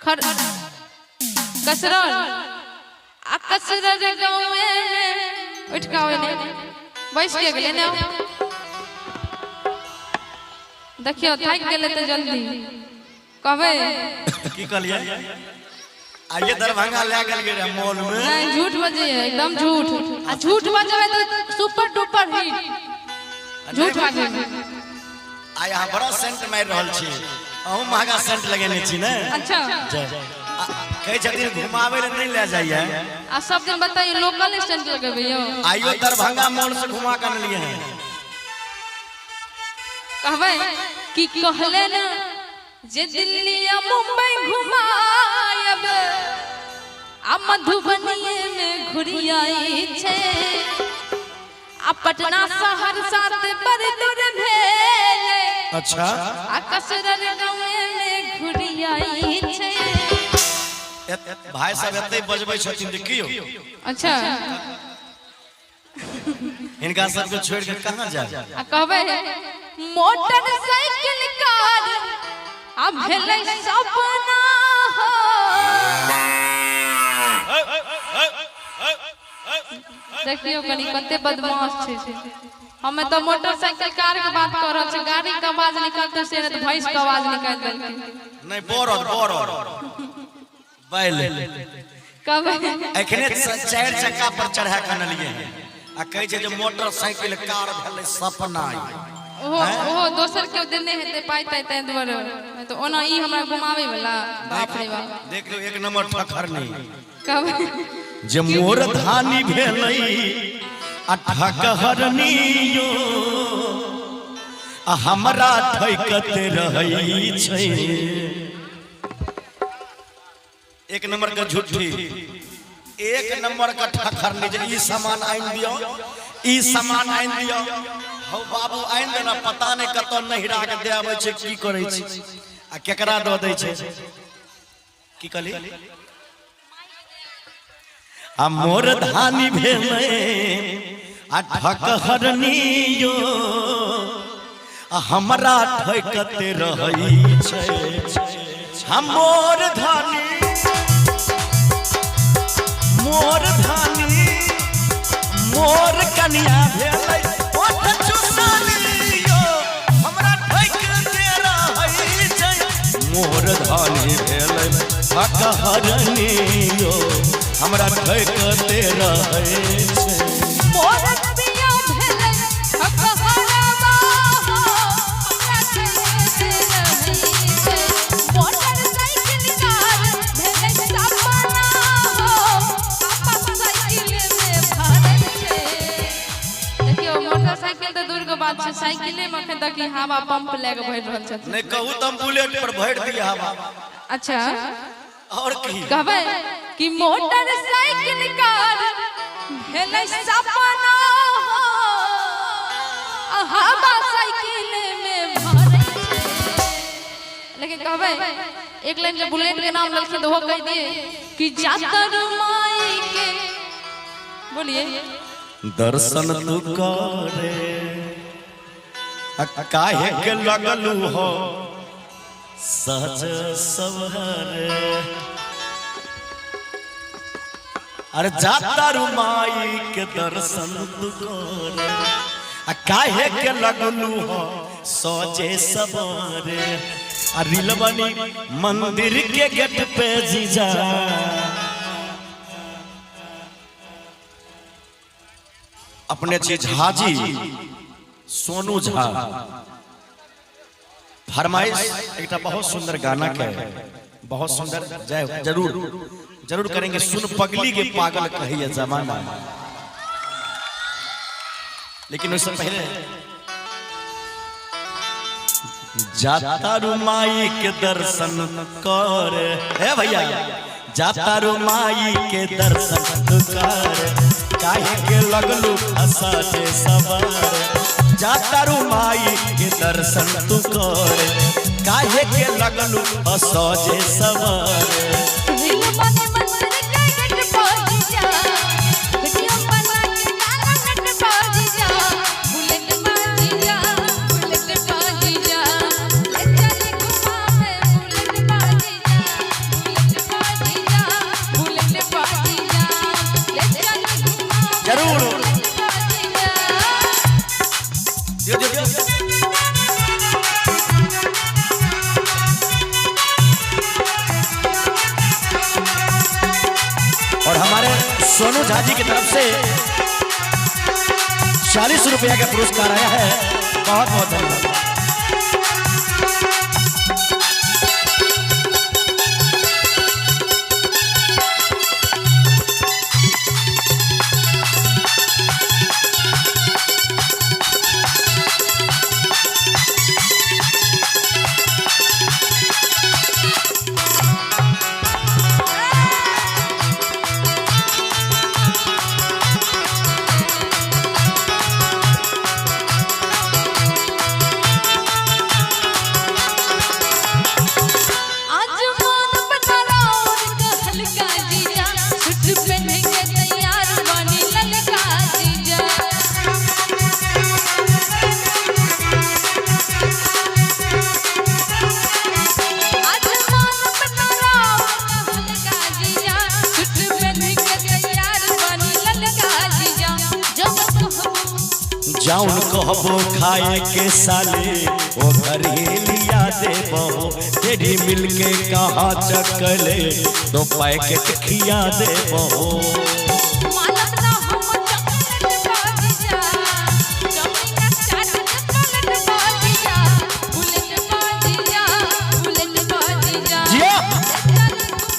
खर कसरल आ कसरल गाँवे में उठ के आवे ने बैस के गेलै ने। देखियो थाकि गेलै तऽ जल्दी कहबै। की कहलियै? आइए दरभंगा लए गेल रहे मॉल में। नहीं, झूठ बजे एकदम झूठ, आ झूठ बजबै तऽ सुपर डुपर हिट झूठ बजे। आइ अहाँ बड़ा सेंट मारि रहल छी, अहूँ महगा सेंट लगेने छी ने? अच्छा। जय। कहै छथिन घुमाबै लए नहि लए जाइए। आ सब दिन बताइए लोकल सेंट लगेबै यौ। आइयो दरभंगा मॉल से घुमा के अनलियै हैं। कहबै कि कहले ना जे दिल्ली आ मुंबई घुमायब आ मधुबनी में घुरियाई छै, आ पटना सहरसा ते बड़ दूर भेलै। अच्छा। आ कसरर गाँवे में घुरियाई छै। भाई साहब एते बजबै छथिन जे की हो? अच्छा। हिनका सबके छोड़ के कहाँ जाए? आ कहबै मोटरसाइकिल कार आ भेलै सपना हो। देखियो कनी कते बदमाश छै। हमे तऽ मोटरसाइकिल कार के बात कर रहल छी, गाड़ी के आवाज निकालते से नहि तऽ भैंस के आवाज निकालि देलकै। नहीं, बरद बरद बैल। कहबै एखने चारि चक्का पर चढ़ा के अनलियै हैं आ कहै छै जे मोटरसाइकिल कार भेलै सपना। ओहो ओहो दोसर केओ देने हेतै पाइ ताइ ताहि दुआरे, नहि तऽ ओना ई हमरा घुमाबै वाला, बाप रे बाप। देख लो एक नंबर ठखर नहीं। कहबै जे मोर धानी भेलै आ ठकहरनी यो आ हमरा ठकत रहै छै। एक नंबर के झूठी, एक नंबर के ठखरनी जे ई सामान आनि दियो, ई सामान आनि दियो। हौ बाबू आनि देना, पता नहि कतऽ नहिरा के दे आबै छै, की करै छै आ केकरा दऽ दै छै। की कहली? आ मोर धानी भेलै आ ठकहरनी यो आ हमरा ठकते रहै छै। हम मोर धानी, मोर धानी, मोर कनिया भेलै ओठ चुसनी यो हमरा ठकते रहै छै। मोर धानी भेलै ठकहरनी यो हमरा ठकते रहै छै। मोर पिया भेलै ठकहरवा हो, हमरा ठकते रहै छै। मोटरसाइकिल कार भेलै सपना हो, पापा साइकिल में भरल छै। देखियौ मोटरसाइकिल तऽ दूर के बात छै, साइकिले में एखन तक ई हवा पंप लए के भरि रहल छथिन। नहि कहू तऽ हम बुलेट पर भरि दिअ हवा। अच्छा। और की? कहबै कि मोटरसाइकिल कार भेलै सपना हो, आ हवा साइकिल में भरै छै। लेकिन कहबै एक लाइन जे बुलेट के नाम लेलखिन तऽ ओहो कहि दिए कि जातर माई के बोलिए दर्शन तू करे आ काहे के लगलू हो सज सवरे। अरे जाता माई के दर्शन तू करे आ काहे के लगलू हो सजे सवरे। आ रिलबनी मंदिर के गेट पे जीजा अपने छी झाजी सोनू झा फरमाइश एक बहुत सुंदर गाना के, बहुत सुंदर, जय हो, जरूर जरूर करेंगे। सुन पगली के पागल कहिए जमाना। लेकिन उससे पहले जाता रू माई के दर्शन कर, हे भैया जाता रू माई के दर्शन कर, काहे के लगलू असाजे सवार। जाता रू माई के दर्शन तू कर, काहे के लगलू असाजे सवार। रील बने मंदिर के गेट पर जा, वीडियो बना के गाना नट पर जा, बुलेट बाजी जा, बुलेट बाजी जा, ले चल घुमावे बुलेट बाजी जा, बुलेट जरूर। बाजीजा। दियो, दियो, दियो। और हमारे सोनू झा जी की तरफ से 40 रुपया का पुरस्कार आया है। बहुत बहुत धन्यवाद। आज मान बनाराउर का हल्का जीजा, सूट पहन के तैयार बनी ललका जीजा। आज मान बनाराउर का हल्का जीजा, सूट पहन के तैयार बनी ललका जीजा। जब कहबो जाउन कहबो खाए के साले ओ घरेलिया देबो, तेरी मिलके कहा चकले दो पैकेट खिया देबो। मानब ना हम चॉकलेट बाजीजा, चौमिन चाट चॉकलेट बाजीजा, बुलेट बाजीजा, बुलेट बाजीजा। जिया। बुलेट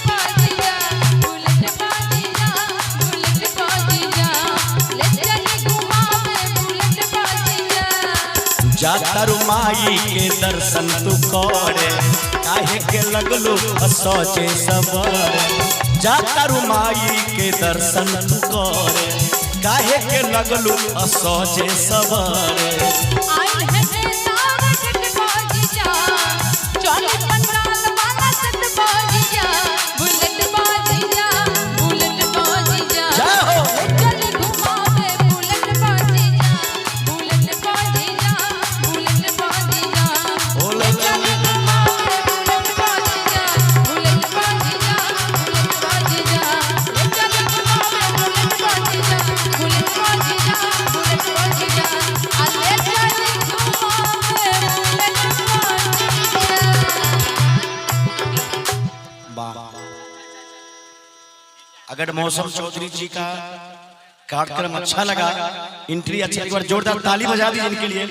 बाजीजा, बुलेट बाजीजा, बुलेट बाजीजा, ले चली घुमावे बुलेट बाजीजा। जातर माई के दर्शन तू करे, काहे के लगलू सोचे सबर। जातर माई के दर्शन तू करे, काहे के लगलू सोचे सबर। आइल है तारा छठ बाजीजा, चल पंडाल वाला छठ बाजीजा, बुलेट बाजीजा, बुलेट बाजीजा। जय हो। चल घुमावे बुलेट बाजीजा, बुलेट बाजीजा, बुलेट बाजीजा। चल घुमावे बुलेट बाजीजा, बुलेट बाजीजा, बुलेट बाजीजा। चल घुमावे बुलेट बाजीजा, बुलेट बाजीजा, बुलेट बाजीजा। अले चल घुमावे बुलेट बाजीजा। वाह। अगर मौसम चौधरी जी का कार्यक्रम अच्छा लगा, एंट्री अच्छी, एक बार जोरदार ताली बजा दी इनके लिए।